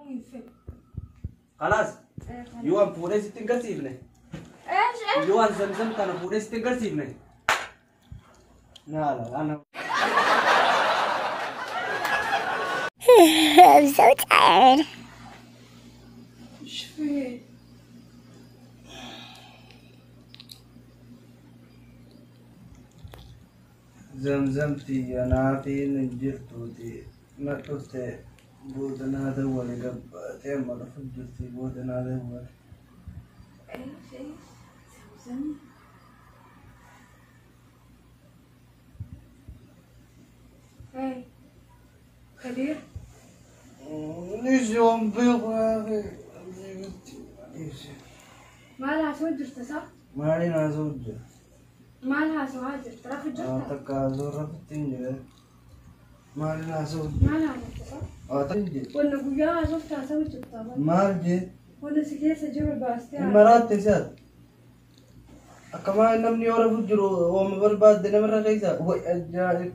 Hin fedhu. Khalaas. Yoo an fuudhee sitti hin garsiifne. Eesh eesh. Yoo an Zamzam tana fuudhee sitti hin garsiifne. Naala ana. I'm so tired. Shfee. Zamzam tiyya naafiin hin jirtuuti. Na dhufte booda naa dawwale gabbaatee amma dhufu jirti booda naa dawwale. Eesh eesh. Zamzam. Hey. Kadir. Nisi waan beeku yaaqee. Maal haasawaa jirta saa? Maaliin haasa'u jira? Maal haasawaa jirta? Rafu jirta? Takka haasa'u rafutti hin jire. Maaliin haasa'u jira? Maal haasofta saa? Takka hin jire. Wanna guyyaa haasofta haasawaa jirta. Maal jee? Wanna si keessa jiru baastee Hin maraatte si'aati. Akka maal namni yoo rafu jiru ooma barbaadde namarra keessa. Way ajaa'ib.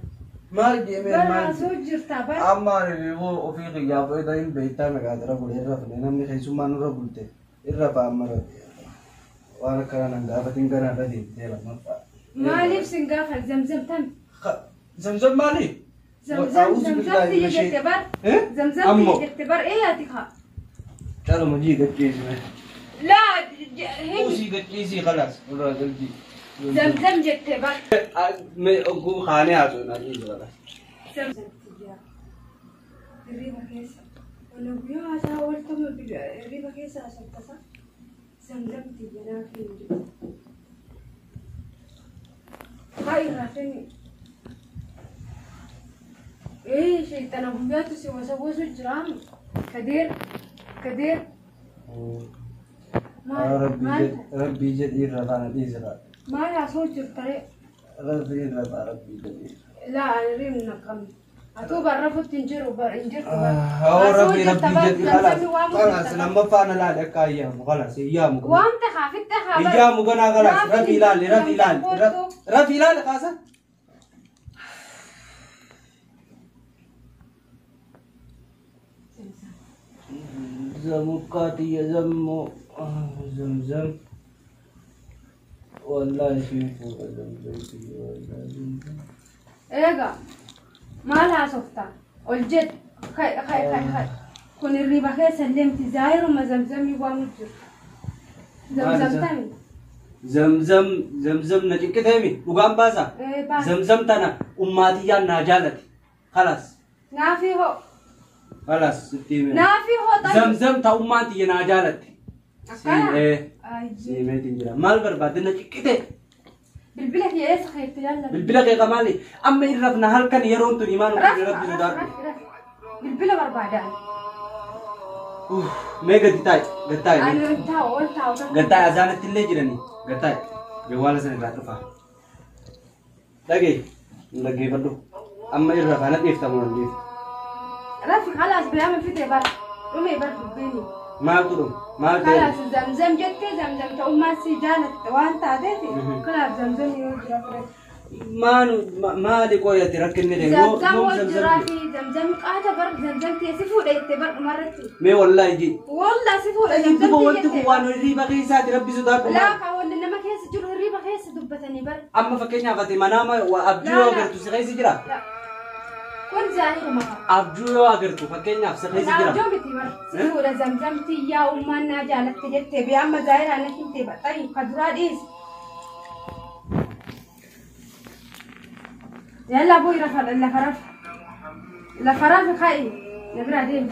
Maal jee mee Bara maal jee? haasawaa jirta bara. Amma ani ofii kiyyaaf edaa hin beektaa meeqaatira bulee irra fide namni keessummaa nurra bulte irra fa'a amma rabbi. Waan akkana nan gaafatin gara irra deebitee lammaffaa. Maaliif sin gaafa Zamzam tan? Zamzam maali? Zamzam zamzam tiyya jette bar. Zamzam tiyya jette bar ee ati kaa. Caluma jii gachiisime. Laa hin Usii gachiisii khalaas irraa galchii. Zamzam jette bar. Mee oguu kaanee haasoo naa dhiisi khalaas. Zamzam tiyya. Hirriba keessa. Wanna guyyaa haasaa ooltama hirriba keessa haasofta saa. Zamzam tiyya naaf hin jiru. Haa irraa fini. Ee shayxana guyyaatu si wasawwasu jiraam. Kadir. Kadir. Maal maal Rabbii jedhii irra faana dhiisi laa. maal haasoo jirta ree? Rabbii irra faa rabbii jedhii. Laa ani riimna qabne. Atuu barrafutti hin jiru bar hin jirtu bar. Haa Haasoo rabbii jirta rabbii bar jedhii khalaas. zamzamii waamu Khalaas jirta bar. lammaffaa na laali akka ayyamu khalaas iyyaamu. Waamte haa fixxe haa bar. Iyyaamu ganaa khalaas Naaf rabbi hin ilaali jirtu rabbi zamzam ilaali kootu. rabbi ilaali kaasa. Zamukkaati zammoo zamzam. Wallaahi siin fuudha zamzam tiyya wallaahi zamzam. Eegaa maal haasofta? Ol jedhi. Kai kai kai kai. Kun hirriba keessa illee miti zaahiruma zamzamii waamu jirta. Maal Zamzam isa? tami. Zamzam zamzam na cinqiteemi dhugaan baasa. Ee baas. Zamzam tana ummaatiyyaan naa jaalate. Khalaas Naafii hoo. khalaas sitti hime. Naafii hoo xayi. Zamzam ta ummaan tiyya naa jaalatte. Akkana. Si siimeetiin jira. Maal barbaadde na cinqite? Bilbila kee eessa keette jaallatu? Bilbila kee qamaali amma irra na halkan yeroon tun imaan Rafi rabbi rafi sodaadhu. rafi rafi. Bilbila barbaadaan. Mee gadi taa'i gadi taa'i Ani mee. ol taa'u ol taa'u takka. Gadi taa'i azaanatti illee jiranii gadi taa'i. Jawwaala sana irraa dhufaa. Dhagee hin dhaggeeffadhu. Amma irra faana dhiiftamu hin dhiiftu. Rafi khalaas bilaama fite bara. Dhumee bar dubbiini. Maaltu dhume? Maal ta'e? Khalaas zamzam jettee zamzam ta'ummaa si jaalatte waan taateef khalaas zamzam yoo jira fure. Maanu maali qoyati rakkinni kee yoo Zamzam yoom wal zamzam jiraa jee? fi zamzam qaata bar zamzam tee si fuudha jettee bar dhumarratti. Mee wallaahi jee. Wallaa si fuudha zamzam Duba tee wanti kun jettee. waan hirriiba keessaati rabbi sodaadhu Laa maal? kaa wanni nama keessa jiru hirriba keessa dubbatanii bar. Amma fakkeenyaaf ati manaama abjuu Laa yoo laa. agartu si keessa jira? Laa. Kun zaahiruma kaa. Abjuu yoo agartu fakkeenyaaf si Kun keessa jira? abjuu miti bar. Si fuudha zamzam tiyyaa ummaan naa jaalatte jettee bee amma zaahiraan na himtee bar. Xayi ka duraa dhiisi. Yalla bu'i rafa lafa rafi. Lafa rafi ka'i. Na bira deemi.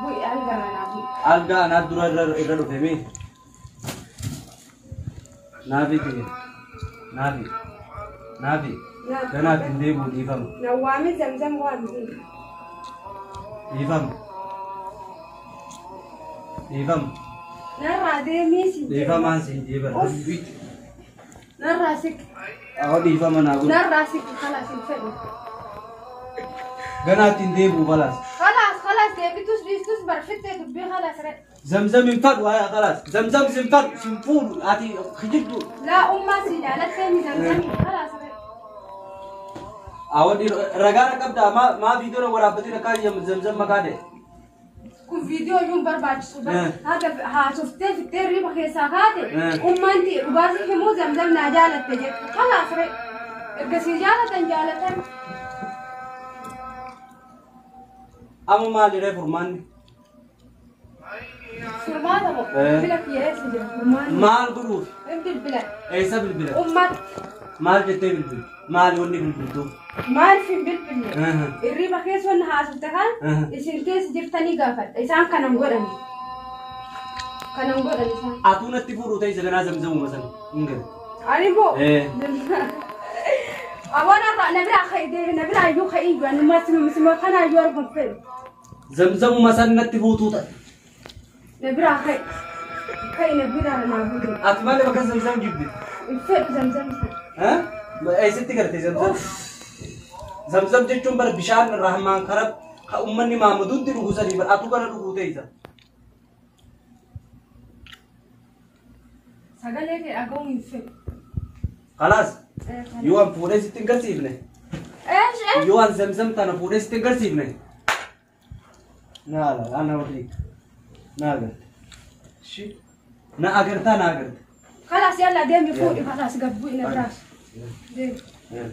Bu'i algarra naa bu'i. Algaa anaa dura irra dhufe mee? Naafi tiyya. Naafi. Naafi. Ganaatti hin deebi'u dhiifama. Na waami zamzam waami. Dhiifama. Dhiifama. Narraa deemii si jedhe. Dhiifamaan siin jeebar. Uff. Narraa siqi. Awwa dhiifama naa godhu. Narraa siqi khalaas hin fedhu. Ganaatti hin deebi'u khalaas. Khalaas khalaas deebitus dhiistus bar fixxee dubbii khalaas re. Zamzam hin fadhu haya khalaas. Zamzam sin fadhu sin fuudhu ati kijibdu. Laa ummaa si jaalattee mi zamzamii khalaas re. Awwa ragaana qabdaa maa viidiyoon waraabbatiin akka zamzam maqaa ta'e. Kun viidiyoo iyyuu hin barbaachisu. Eh. Haga haasoftee fittee hirriba keessaa kaate Eh. ummaan ta'e dhugaasii himuu Zamzam naa jaalatte jedhu. Kalaas re. Ergasii jaalatan jaalatan. Amma maaliree furmaanni? Furmaata moo? Eh. Bilbila kiyya eessa jira furmaanni? Maal godhuuf? Hin bilbilan. Eessa bilbila? Ummatti. Maal jettee bilbiltu? Maali wanni bilbiltuuf? Maaliif hin bilbille? Eh. Hirriba keessa wanna haasofte kan Eh. isin keessa jirtanii gaafadha. Isaan kanan godhan. Kanan godhan isaan. Atuu natti fuudhuu ta'e ganaa Zamzamuma sana hin galu. Ani moo? Eh. Aboon irraa na biraa ka'e deebi na biraa iyyuu ka'e iyyuu ani masuma kana iyyuu arguun fedhu. Zamzamuma sana natti fuutuu ta'e. Na biraa ka'e. Ka'e na biraa naa fuudhu. Ati maali bakka Zamzam jibbi? Hin fedhu Zamzam sana. Eh? Eessatti garte Zamzam? Zamzam jechuun bara bishaan Rahmaan karab ka uummanni maamuduutti dhugu sanii bara atuu kana dhuguu ta'e isa. Sagalee kee dhaga'uu hin fedhu. Kalaas yoo an fuudhee sitti hin garsiifne. Eesh eesh. Yoo an Zamzam tana fuudhee sitti hin garsiifne. Naa la ana warri naa agarte. Shi na agartaa na agarte. Kalaas yalla deemi fuudhi kalaas gabbuu na biraas. Deemi. Yeah.